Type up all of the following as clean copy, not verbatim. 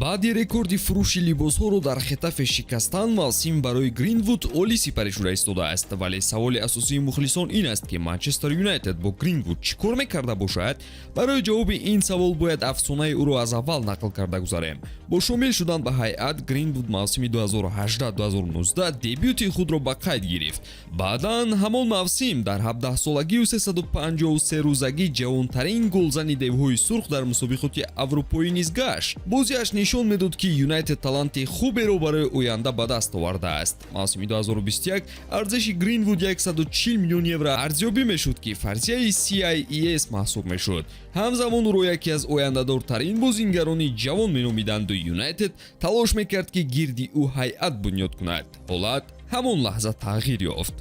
Баъди рекорди фурӯши либосҳоро дар Хетафе шикастан, мавсим барои Гринвуд олӣ сипарӣ шуда истодааст. Вале саволи асосии мухлисон ин аст, ки Манчестер Юнайтед бо Гринвуд чӣ кор мекарда бошад? Барои ҷавоби ин савол бояд афсонаи ӯро аз аввал нақл карда гузарем. Бо шомил шудан ба ҳайат, Гринвуд мавсими 2018-2019 дебюти худро ба қайд гирифт. Баъдан ҳамон мавсим дар 17-солагию 353 рӯзагӣ ҷавонтарин голзани Девҳои сурх дар мусобиқоти аврупоӣ низ гашт. Бозиаш нишон медод, ки Юнайтед таланти хуберо барои оянда ба даст овардааст. Мавсими 2021 арзиши Гринвуд 140 миллион евро арзёбӣ мешуд, ки фарзияи CIES маҳсуб мешуд. Ҳамзамон ӯро яке аз ояндадортарин бозингарони ҷавон меномиданду Юнайтед талош мекард, ки гирди ӯ ҳайат бунёд кунад. Ҳолат ҳамон лаҳза тағйир ёфт.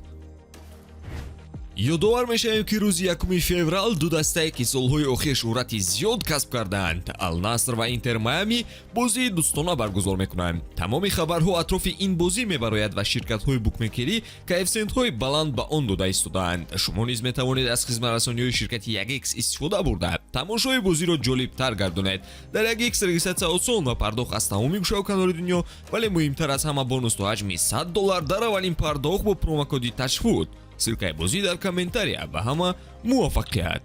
Ёдовар мешавем, ки рӯзи 1 феврал ду дастае, ки солҳои охир шӯҳрати зиёд касб кардаанд, Алнаср ва Интер Майами, бозии дӯстона баргузор мекунанд. Тамоми хабарҳо атрофи ин бозӣ мебарояд ва ширкатҳои букмекерӣ коэффисиентҳои баланд ба он дода истодаанд. Шумо низ метавонед аз хизматрасониҳои ширкати 1x истифода бурда, тамошои бозиро ҷолибтар гардонед. Дар 1x регистрация осон ва пардохт аз тамоми гӯшаву канори дунё, вале муҳимтар аз ҳама, бонус то ҳаҷми 100 доллар дар аввалин пардохт бо промокоди ТАЧФУТ. Ссылкаи бозӣ дар комментария. Ба ҳама муваффақият!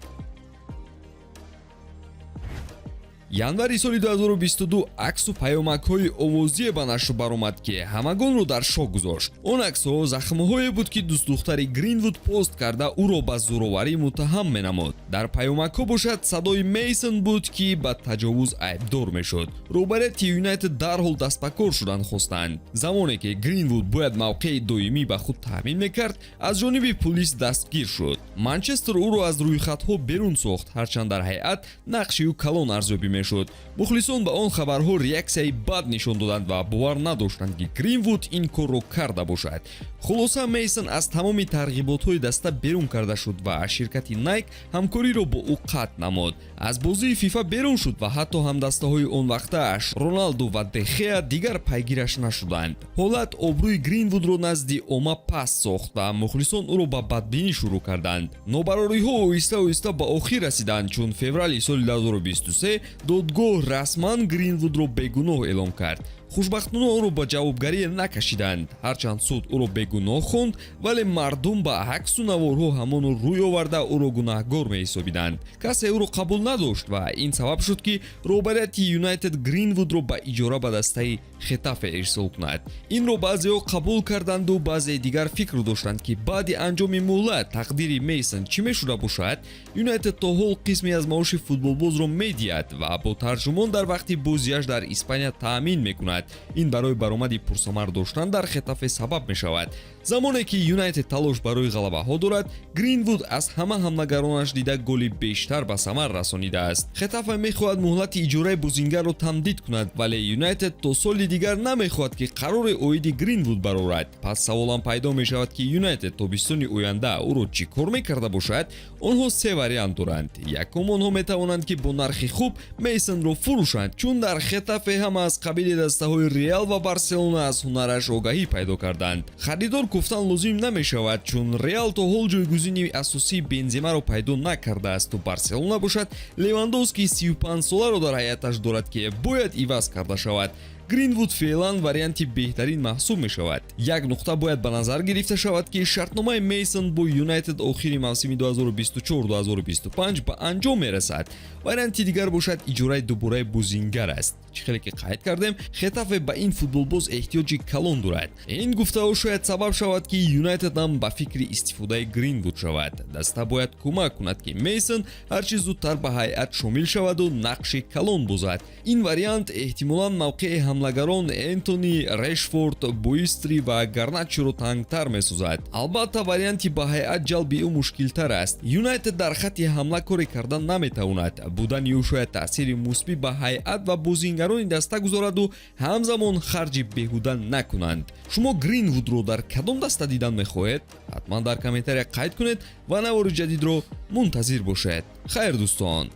Январи соли 2022 аксу паёмакҳои овозие ба нашр баромад, ки ҳамагонро дар шок гузошт. Он аксҳо захмҳое буд, ки дӯстдухтари Гринвуд пост карда, ӯро ба зӯроварӣ муттаҳам менамуд. Дар паёмакҳо бошад, садои Мейсон буд, ки ба таҷовуз айбдор мешуд. Роҳбарияти Юнайтед дарҳол дастбакор шудан хостанд. Замоне ки Гринвуд бояд мавқеи доимӣ ба худ таъмин мекард, аз ҷониби пулис дастгир шуд. Манчестер ӯро аз рӯйхатҳо берун сохт, ҳарчанд дар ҳайат нақши ӯ калон арзёбӣ мешуд. Мухлисон ба он хабарҳо реаксияи бад нишон доданд ва бовар надоштанд, ки Гринвуд ин корро карда бошад. Хулоса, Мейсон аз тамоми тарғиботҳои даста берун карда шуд ва ширкати Найк ҳамкориро бо ӯ қатъ намуд. Аз бозии ФИФА берун шуд ва ҳатто ҳамдастаҳои он вақтааш, Роналду ва Дехеа, дигар пайгираш нашуданд. Ҳолат обрӯи Гринвудро назди омма паст сохт ва мухлисон ӯро ба бадбинӣ шурӯъ карданд. Нобарориҳо оҳиста оҳиста ба охир расиданд, чун феврали соли 2023 додгоҳ расман Гринвудро бегуноҳ эълон кард. Хушбахтона, ӯро ба ҷавобгарӣ накашиданд. Ҳарчанд суд ӯро бегуноҳ хонд, вале мардум ба аксу наворҳо ҳамоно рӯй оварда, ӯро гунаҳгор меҳисобиданд. Касе ӯро қабул надошт ва ин сабаб шуд, ки роҳбарияти Юнайтед Гринвудро ба иҷора ба дастаи Хетафе ирсол кунад. Инро баъзеҳо қабул карданду баъзеи дигар фикр доштанд, ки баъди анҷоми муҳлат тақдири Мейсон чӣ мешуда бошад. Юнайтед то ҳол қисме аз маоши футболбозро медиҳад ва бо тарҷумон дар вақти бозиаш дар Испания таъмин мекунад. Ин барои баромади пурсамар доштан дар Хетафе сабаб мешавад. Замоне ки Юнайтед талош барои ғалабаҳо дорад, Гринвуд аз ҳама ҳамлагаронаш дида голи бештар ба самар расонидааст. Хетафе мехоҳад муҳлати иҷораи бозингарро тамдид кунад, вале Юнайтед то соли дигар намехоҳад, ки қарори оиди Гринвуд барорад. Пас саволам пайдо мешавад, ки Юнайтед тобистони оянда ӯро чӣ кор мекарда бошад? Онҳо се вариант доранд. Якум, онҳо метавонанд, ки бо нархи хуб Мейсонро фурӯшанд, чун дар Хетафе ҳама, аз қабили дастаҳои Реал ва Барселона, аз ҳунараш огаҳӣ пайдо карданд. Харидор гуфтан лозим намешавад, чун Реал то ҳол ҷойгузини асосии Бенземаро пайдо накардаасту Барселона бошад, Левандовски 35-соларо дар ҳайаташ дорад, ки бояд иваз карда шавад. Гринвуд феълан варианти беҳтарин маҳсуб мешавад. Як нуқта бояд ба назар гирифта шавад, ки шартномаи Мейсон бо Юнайтед охири мавсими 2024-2025 ба анҷом мерасад. Варианти дигар бошад, иҷораи дубораи бозингар аст. Чӣ хеле ки қайд кардем, Хетафе ба ин футболбоз эҳтиёҷи калон дорад. Ин гуфтаҳо шояд сабаб шавад, ки Юнайтед ҳам ба фикри истифодаи Гринвуд шавад. Даста бояд кӯмак кунад, ки Мейсон ҳарчи зудтар ба ҳайат шомил шаваду нақши калон бозад. Ин вариант эҳтимолан мавқеи ҳамлагарон Энтони, Решфорд, Буистри ва Гарначиро тангтар месозад. Албатта, варианти ба ҳайат ҷалби ӯ мушкилтар аст. Юнайтед дар хатти ҳамла коре кардан наметавонад. Будани ӯ шояд таъсири мусбӣ ба ҳайат ва бозингарони даста гузораду ҳамзамон харҷи беҳуда накунанд. Шумо Гринвудро дар кадом даста дидан мехоҳед? Ҳатман дар комментария қайд кунед ва навори ҷадидро мунтазир бошед. Хайр, дӯстон.